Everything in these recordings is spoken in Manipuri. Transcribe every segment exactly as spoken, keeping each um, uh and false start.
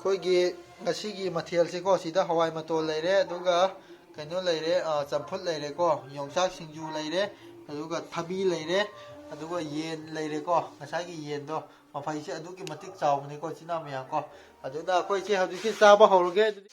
ꯑꯩꯈꯣꯏꯒꯤ ꯉꯁꯤꯒꯤ ꯃꯊꯦꯜꯁꯤꯀꯣ, ꯁꯤꯗ ꯍꯋꯥꯏ ꯃꯇꯣꯟ ꯂꯩꯔꯦ, ꯑꯗꯨꯒ ꯀꯩꯅꯣ ꯂꯩꯔꯦ, ꯑ, ꯆꯝꯐꯨꯠ ꯂꯩꯔꯦꯀꯣ, ꯌꯣꯡꯆꯥꯛ ꯁꯤꯡꯖꯨ ꯂꯩꯔꯦ, ꯑꯗꯨꯒ ꯊꯕꯤ ꯂꯩꯔꯦ, ꯑꯗꯨꯒ ꯌꯦꯟ ꯂꯩꯔꯦꯀꯣ, ꯉꯁꯥꯏꯒꯤ ꯌꯦꯟꯗꯣ꯫ ꯃꯐꯩꯁꯦ ꯑꯗꯨꯛꯀꯤ ꯃꯇꯤꯛ ꯆꯥꯎꯕꯅꯤꯀꯣ, ꯏꯆꯤꯟ ꯏꯅꯥꯎ ꯃꯌꯥꯝ ꯀꯣ꯫ ꯑꯗꯨꯅ ꯑꯩꯈꯣꯏꯁꯦ ꯍꯧꯖꯤꯛꯁꯤ ꯆꯥꯕ ꯍꯧꯔꯒꯦ꯫ ꯑꯗꯨꯗꯤ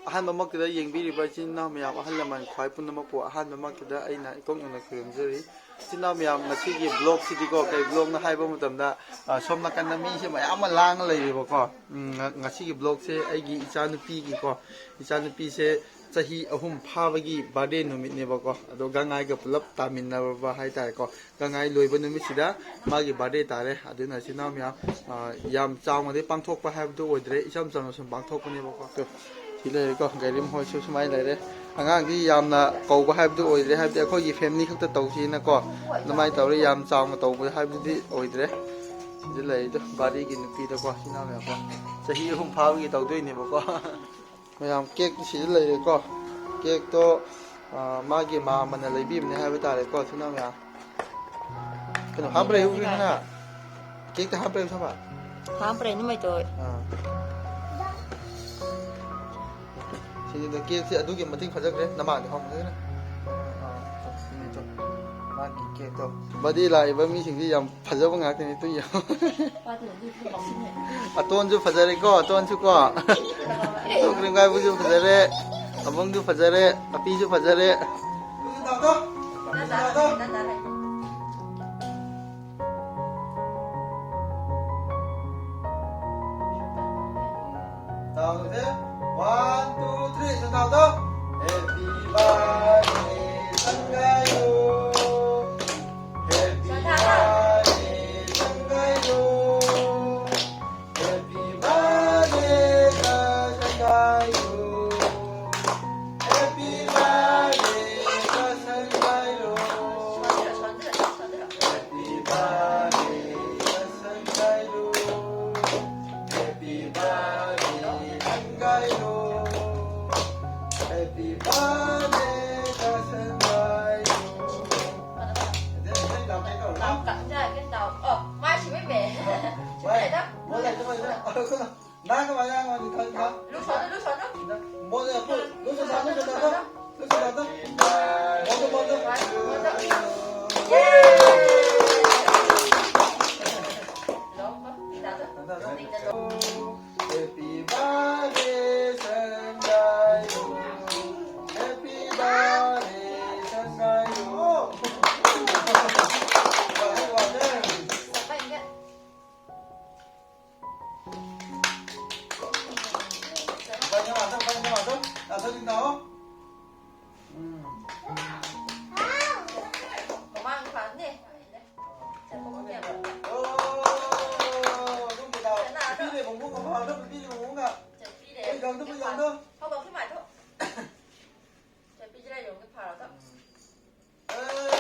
ꯑꯍꯥꯟꯕꯃꯛꯇꯗ ꯌꯦꯡꯕꯤꯔꯤꯕ ꯏꯆꯤꯟ ꯏꯅꯥꯎ ꯃꯌꯥꯝ, ꯑꯍꯜ ꯂꯃꯟ ꯈ꯭ꯋꯥꯏ ꯄꯨꯝꯅꯃꯛꯄꯨ ꯑꯍꯥꯟꯕꯃꯛꯇꯗ ꯑꯩꯅ ꯏꯀꯣꯛ ꯅꯧꯅ ꯈꯨꯔꯨꯝꯖꯔꯤ꯫ ꯏꯆꯤꯟ ꯏꯅꯥꯎ ꯃꯌꯥꯝ, ꯉꯁꯤꯒꯤ vlogꯁꯤꯗꯤꯀꯣ, ꯀꯩ vlogꯅꯣ ꯍꯥꯏꯕ ꯃꯇꯝꯗ, ꯑ, ꯁꯣꯝ ꯅꯥꯀꯟꯗ ꯃꯤꯁꯦ ꯃꯌꯥꯝ ꯑꯃ ꯂꯥꯡꯉ ꯂꯩꯔꯦꯕꯀꯣ꯫ ꯎꯝ, ꯉ-, ꯉꯁꯤꯒꯤ vlogꯁꯦ ꯑꯩꯒꯤ ꯏꯆꯥꯅꯨꯄꯤꯒꯤꯀꯣ, ꯏꯆꯥꯅꯨꯄꯤꯁꯦ ꯆꯍꯤ ꯑꯍꯨꯝ ꯐꯥꯕꯒꯤ birthday ꯅꯨꯃꯤꯠꯅꯦꯕꯀꯣ꯫ ꯑꯗꯣ ꯒꯪꯉꯥꯏꯒ ꯄꯨꯂꯞ ꯇꯥꯃꯤꯟꯅꯔꯕ ꯍꯥꯏꯇꯥꯔꯦꯀꯣ꯫ ꯒꯪꯉꯥꯏ ꯂꯣꯏꯕ ꯅꯨꯃꯤꯠꯁꯤꯗ ꯃꯥꯒꯤ birthday ꯇꯥꯔꯦ꯫ ꯑꯗꯨꯅ ꯏꯆꯤꯟ ꯏꯅꯥꯎ ꯃꯌꯥꯝ, ꯑ, ꯌꯥꯝ ꯆꯥꯎꯅꯗꯤ ꯄꯥꯡꯊꯣꯛꯄ ꯍꯥꯏꯕꯗꯨ ꯑꯣꯏꯗ꯭ꯔꯦ, ꯏꯆꯝ ꯆꯝꯅ ꯁꯨꯝ ꯄꯥꯡꯊꯣꯛꯄꯅꯦꯕꯀꯣ꯫ ꯇꯨ, ꯁꯤ ꯂꯩꯔꯦꯀꯣ, ꯒꯥꯔꯤ ꯃꯈꯣꯏꯁꯨ ꯁꯨꯃꯥꯏꯅ ꯂꯩꯔꯦ꯫ ꯑꯉꯥꯡꯗꯤ ꯌꯥꯝꯅ ꯀꯧꯕ ꯍꯥꯏꯕꯗꯨ ꯑꯣꯏꯗ꯭ꯔꯦ, ꯍꯥꯏꯕꯗꯤ ꯑꯩꯈꯣꯏꯒꯤ family ꯈꯛꯇ ꯇꯧꯁꯤꯅꯀꯣ, ꯑꯗꯨꯃꯥꯏꯅ ꯇꯧꯔꯦ꯫ ꯌꯥꯝ ꯆꯥꯎꯅ ꯇꯧꯕ ꯍꯥꯏꯕꯗꯨꯗꯤ ꯑꯣꯏꯗ꯭ꯔꯦ꯫ ꯁꯤꯗ ꯂꯩꯔꯤꯗꯣ ꯕꯥꯔꯤꯒꯤ ꯅꯨꯄꯤꯗꯀꯣ, ꯏꯆꯤꯟ ꯏꯅꯥꯎ ꯃꯌꯥꯝꯀꯣ, ꯆꯍꯤ ꯑꯍꯨꯝ ꯐꯥꯕꯒꯤ ꯇꯧꯗꯣꯏꯅꯦꯕꯀꯣ꯫ ꯃꯌꯥꯝ, cake ꯁꯤꯗ ꯂꯩꯔꯦꯀꯣ꯫ Cakeꯇꯣ, ꯑ, ꯃꯥꯒꯤ ꯃꯥꯝꯃꯅ ꯂꯩꯕꯤꯕꯅꯦ ꯍꯥꯏꯕ ꯇꯥꯔꯦꯀꯣ, ꯏꯆꯤꯟ ꯏꯅꯥꯎ ꯃꯌꯥꯝ꯫ ꯀꯩꯅꯣ, ꯍꯥꯞꯄ꯭ꯔꯦ, ꯎꯕꯤꯅ? Cakeꯇ ꯍꯥꯞꯄ꯭ꯔꯦ, ꯁꯥꯕ? ꯍꯥꯞꯄ꯭ꯔꯦ, ꯅꯨꯃꯤꯠꯇꯣ꯫ ꯑꯥ꯫ ꯁꯤꯗ cakeꯁꯦ ꯑꯗꯨꯛꯀꯤ ꯃꯇꯤꯛ ꯐꯖꯈ꯭ꯔꯦ, ꯅꯃꯥꯡꯗ ꯐꯝꯕꯗꯨꯅ꯫ ꯑꯥ, ꯁꯤꯅꯤꯗꯣ, ꯃꯥꯒꯤ cakeꯇꯣ꯫ ꯕꯗꯤ ꯂꯥꯛꯏꯕ ꯃꯤꯁꯤꯡꯁꯤ ꯌꯥꯝ ꯐꯖꯕ ꯉꯥꯛꯇꯅꯤ, ꯇꯨ ꯌꯦꯡꯉꯣ꯫ ꯑꯇꯣꯟꯁꯨ ꯐꯖꯔꯦꯀꯣ, ꯑꯇꯣꯟꯁꯨ ꯀꯣ꯫ ꯇꯣ ꯀ꯭ꯔꯤꯝ ꯀꯥꯏꯕꯁꯨ ꯐꯖꯔꯦ, ꯑꯕꯨꯡꯁꯨ ꯐꯖꯔꯦ, ꯑꯄꯤꯁꯨ ꯐꯖꯔꯦ꯫ ꯇꯥꯎꯁꯦ꯫ One, two, three, ꯁꯨꯝ ꯇꯥꯎꯗꯣ꯫ Happy birthday, ꯁꯪꯒꯥꯏꯌꯨ꯫ Happy birthday, ꯁꯪꯒꯥꯏꯌꯨ꯫ Happy birthday, ꯁꯪꯒꯥꯏꯌꯨ꯫ Happy birthday, ꯁꯪꯒꯥꯏꯌꯨ꯫ ꯐꯔꯒ꯫ ꯑꯦ!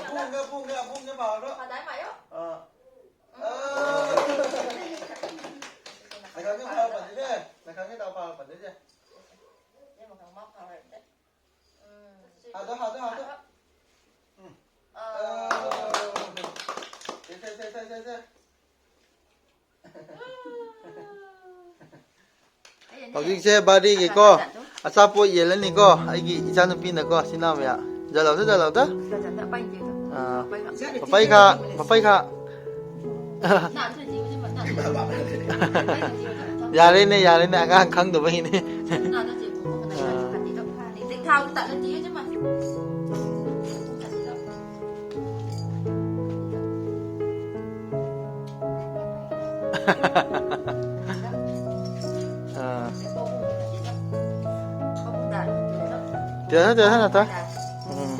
ꯑꯕꯨꯡꯒ, ꯑꯕꯨꯡꯒ, ꯑꯕꯨꯡꯒ ꯃꯥꯜꯂꯣ꯫ ꯐꯗꯥꯏ ꯃꯥꯌꯣ? ꯑꯥ꯫ ꯑꯥ꯫ ꯂꯩꯈꯥꯝꯒꯤ ꯐꯥꯔꯛꯄꯅꯤꯅꯦ꯫ ꯂꯩꯈꯥꯝꯒꯤ ꯗꯥꯎ ꯐꯥꯔꯛꯄꯅꯤꯅꯦ꯫ ꯏꯕꯦꯝꯃ ꯈꯪꯕ ꯐꯥꯎꯔꯦ꯫ ꯎꯝ꯫ ꯍꯥꯗꯣ, ꯍꯥꯗꯣ, ꯍꯥꯗꯣ꯫ ꯎꯝ꯫ ꯑꯥ꯫ ꯑꯥ꯫ ꯁꯦ, ꯁꯦ, ꯁꯦ꯫ ꯍꯧꯖꯤꯛꯁꯦ ꯕꯥꯔꯗꯦꯒꯤꯀꯣ ꯑꯆꯥꯄꯣꯠ ꯌꯦꯜꯂꯅꯤꯀꯣ, ꯑꯩꯒꯤ ꯏꯆꯥꯅꯨꯄꯤꯅꯀꯣ, ꯁꯤꯅꯥ ꯃꯌꯥ꯫ ꯖꯂꯧꯗ, ꯖꯂꯧꯗ꯫ ꯑꯥ, ꯄꯄꯩ ꯈꯥ, ꯄꯄꯩ ꯈꯥ꯫ ꯌꯥꯔꯦꯅꯦ, ꯌꯥꯔꯦꯅꯦ, ꯑꯉꯥꯡ ꯈꯪꯗꯕꯒꯤꯅꯦ꯫ ꯑꯥ꯫ ꯑꯥ꯫ ꯇꯦꯟꯁꯟ, ꯇꯦꯟꯁꯟ ꯅꯠꯇꯦ꯫ ꯎꯝ꯫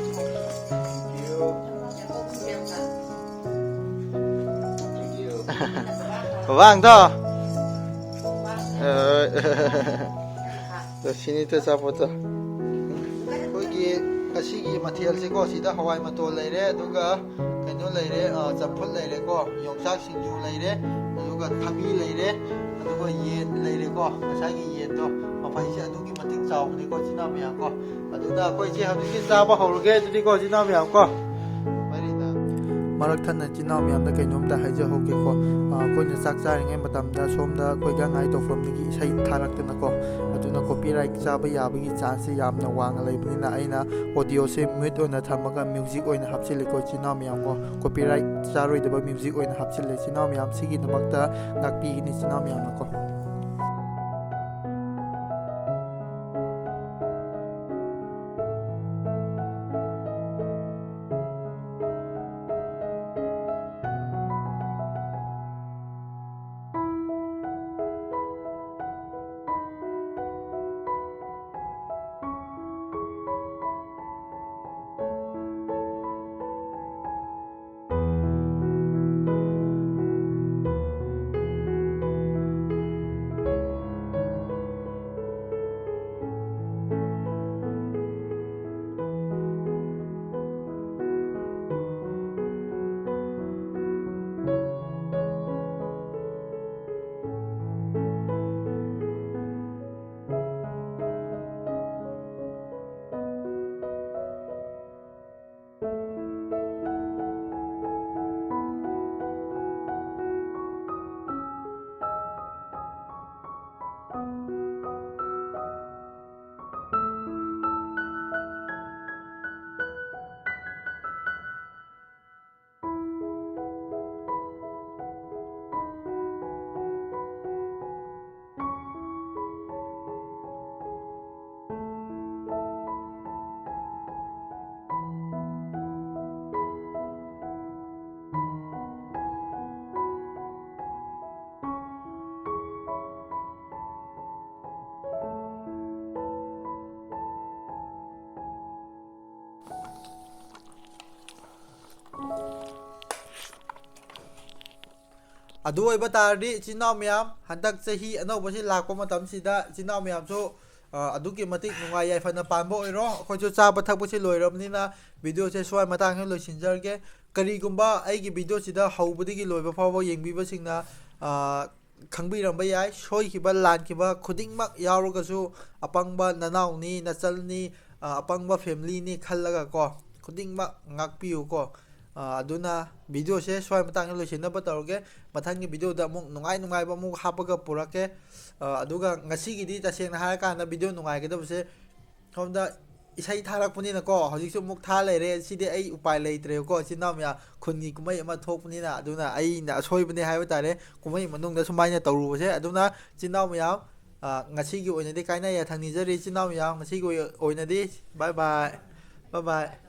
ꯕꯕꯥ ꯑꯪꯗꯣ꯫ ꯑꯥ꯫ ꯁꯤꯅꯤ ꯇ ꯑꯆꯥꯄꯣꯠꯇꯣ꯫ ꯑꯩꯈꯣꯏꯒꯤ ꯉꯁꯤꯒꯤ ꯃꯊꯦꯜꯁꯤꯀꯣ, ꯁꯤꯗ ꯍꯋꯥꯏ ꯃꯇꯣꯜ ꯂꯩꯔꯦ, ꯑꯗꯨꯒ ꯀꯩꯅꯣ ꯂꯩꯔꯦ, ꯑ, ꯆꯝꯐꯨꯠ ꯂꯩꯔꯦꯀꯣ, ꯌꯣꯡꯆꯥꯛ ꯁꯤꯡꯖꯨ ꯂꯩꯔꯦ, ꯑꯗꯨꯒ ꯊꯕꯤ ꯂꯩꯔꯦ, ꯑꯗꯨꯒ ꯌꯦꯟ ꯂꯩꯔꯦꯀꯣ꯫ ꯉꯁꯥꯏꯒꯤ ꯌꯦꯟꯗꯣ ꯃꯐꯩꯁꯦ ꯑꯗꯨꯛꯀꯤ ꯃꯇꯤꯛ ꯆꯥꯎꯕꯅꯤꯀꯣ, ꯏꯆꯤꯟ ꯏꯅꯥꯎ ꯃꯌꯥꯝ ꯀꯣ꯫ ꯑꯗꯨꯅ ꯑꯩꯈꯣꯏꯁꯦ ꯍꯧꯖꯤꯛꯇꯤ ꯆꯥꯕ ꯍꯧꯔꯒꯦ ꯑꯗꯨꯗꯤꯀꯣ, ꯏꯆꯤꯟ ꯏꯅꯥꯎ ꯃꯌꯥꯝ ꯀꯣ꯫ ꯃꯔꯛ ꯊꯠꯅ ꯏꯆꯤꯟ ꯏꯅꯥꯎ ꯃꯌꯥꯝꯗ ꯀꯩꯅꯣꯝꯇ ꯍꯥꯏꯖꯍꯧꯒꯦꯀꯣ꯫ ꯑ, ꯑꯩꯈꯣꯏꯅ ꯆꯥꯛ ꯆꯥꯔꯤꯉꯩ ꯃꯇꯝꯗ ꯁꯣꯝꯗ ꯑꯩꯈꯣꯏ ꯒꯥꯡꯉꯥꯏ ꯇꯧꯐꯝꯗꯒꯤ ꯏꯁꯩ ꯊꯥꯔꯛꯇꯅꯀꯣ, ꯑꯗꯨꯅ copyright ꯆꯥꯕ ꯌꯥꯕꯒꯤ chance ꯁꯦ ꯌꯥꯝꯅ ꯋꯥꯡꯅ ꯂꯩꯕꯅꯤꯅ ꯑꯩꯅ audio ꯁꯦ mute ꯑꯣꯏꯅ ꯊꯝꯃꯒ music ꯑꯣꯏꯅ ꯍꯥꯞꯆꯤꯜꯂꯤꯀꯣ, ꯏꯆꯤꯟ ꯏꯅꯥꯎ ꯃꯌꯥꯝ ꯀꯣ꯫ Copyright ꯆꯥꯔꯣꯏꯗꯕ music ꯑꯣꯏꯅ ꯍꯥꯞꯆꯤꯜꯂꯦ, ꯏꯆꯤꯟ ꯏꯅꯥꯎ ꯃꯌꯥꯝ꯫ ꯁꯤꯒꯤꯗꯃꯛꯇ ꯉꯥꯛꯄꯤꯒꯅꯤ, ꯏꯆꯤꯟ ꯏꯅꯥꯎ ꯃꯌꯥꯝꯅꯀꯣ꯫ ꯑꯗꯨ ꯑꯣꯏꯕ ꯇꯥꯔꯗꯤ, ꯏꯆꯤꯟ ꯏꯅꯥꯎ ꯃꯌꯥꯝ, ꯍꯟꯗꯛ ꯆꯍꯤ ꯑꯅꯧꯕꯁꯤ ꯂꯥꯛꯄ ꯃꯇꯝꯁꯤꯗ, ꯏꯆꯤꯟ ꯏꯅꯥꯎ ꯃꯌꯥꯝꯁꯨ, ꯑ, ꯑꯗꯨꯛꯀꯤ ꯃꯇꯤꯛ ꯅꯨꯡꯉꯥꯏ ꯌꯥꯏꯐꯅ ꯄꯥꯟꯕ ꯑꯣꯏꯔꯣ꯫ ꯑꯩꯈꯣꯏꯁꯨ ꯆꯥꯕ ꯊꯛꯄꯁꯤ ꯂꯣꯏꯔꯕꯅꯤꯅ, ꯚꯤꯗꯤꯑꯣꯁꯦ ꯁ꯭ꯋꯥꯏ ꯃꯇꯥꯡꯁꯤꯗ ꯂꯣꯏꯁꯤꯟꯖꯔꯒꯦ꯫ ꯀꯔꯤꯒꯨꯝꯕ ꯑꯩꯒꯤ ꯚꯤꯗꯤꯑꯣꯁꯤꯗ ꯍꯧꯕꯗꯒꯤ ꯂꯣꯏꯕ ꯐꯥꯎꯕ ꯌꯦꯡꯕꯤꯕꯁꯤꯡꯅ, ꯑ, ꯈꯪꯕꯤꯔꯝꯕ ꯌꯥꯏ, ꯁꯣꯏꯈꯤꯕ ꯂꯥꯟꯈꯤꯕ ꯈꯨꯗꯤꯡꯃꯛ ꯌꯥꯎꯔꯒꯁꯨ, ꯑꯄꯪꯕ ꯅꯅꯥꯎꯅꯤ, ꯅꯆꯜꯅꯤ, ꯑ, ꯑꯄꯪꯕ ꯐꯦꯃꯤꯂꯤꯅꯤ ꯈꯜꯂꯒ ꯀꯣ, ꯈꯨꯗꯤꯡꯃꯛ ꯉꯥꯛꯄꯤꯌꯨ ꯀꯣ꯫ ꯑ, ꯑꯗꯨꯅ ꯚꯤꯗꯤꯑꯣꯁꯦ ꯁ꯭ꯋꯥꯏ ꯃꯇꯥꯡꯗ ꯂꯣꯏꯁꯤꯟꯅꯕ ꯇꯧꯔꯒꯦ꯫ ꯃꯊꯪꯒꯤ ꯚꯤꯗꯤꯑꯣꯗ ꯑꯃꯨꯛ ꯅꯨꯡꯉꯥꯏ ꯅꯨꯡꯉꯥꯏꯕ ꯑꯃꯨꯛ ꯍꯥꯞꯄꯒ ꯄꯨꯔꯛꯀꯦ꯫ ꯑ, ꯑꯗꯨꯒ ꯉꯁꯤꯒꯤꯗꯤ ꯇꯁꯦꯡꯅ ꯍꯥꯏꯔꯀꯥꯟꯗ ꯚꯤꯗꯤꯑꯣ ꯅꯨꯡꯉꯥꯏꯒꯗꯕꯁꯦ ꯁꯣꯝꯗ ꯏꯁꯩ ꯊꯥꯔꯛꯄꯅꯤꯅꯀꯣ, ꯍꯧꯖꯤꯛꯁꯨ ꯑꯃꯨꯛ ꯊꯥ ꯂꯩꯔꯦ꯫ ꯁꯤꯗꯤ ꯑꯩ ꯎꯄꯥꯏ ꯂꯩꯇ꯭ꯔꯦꯕꯀꯣ, ꯏꯆꯤꯟ ꯏꯅꯥꯎ ꯃꯌꯥꯝ, ꯈꯨꯟꯒꯤ ꯀꯨꯝꯍꯩ ꯑꯃ ꯊꯣꯛꯄꯅꯤꯅ꯫ ꯑꯗꯨꯅ ꯑꯩꯅ ꯑꯁꯣꯏꯕꯅꯦ ꯍꯥꯏꯕ ꯇꯥꯔꯦ, ꯀꯨꯝꯍꯩ ꯃꯅꯨꯡꯗ ꯁꯨꯃꯥꯏꯅ ꯇꯧꯔꯨꯕꯁꯦ꯫ ꯑꯗꯨꯅ ꯏꯆꯤꯟ ꯏꯅꯥꯎ ꯃꯌꯥꯝ, ꯑ, ꯉꯁꯤꯒꯤ ꯑꯣꯏꯅꯗꯤ ꯀꯥꯏꯅ ꯌꯥꯊꯪ ꯅꯤꯖꯔꯤ꯫ ꯏꯆꯤꯟ ꯏꯅꯥꯎ ꯃꯌꯥꯝ, ꯉꯁꯤꯒꯤ ꯑꯣꯏ-, ꯑꯣꯏꯅꯗꯤ bye bye, bye bye꯫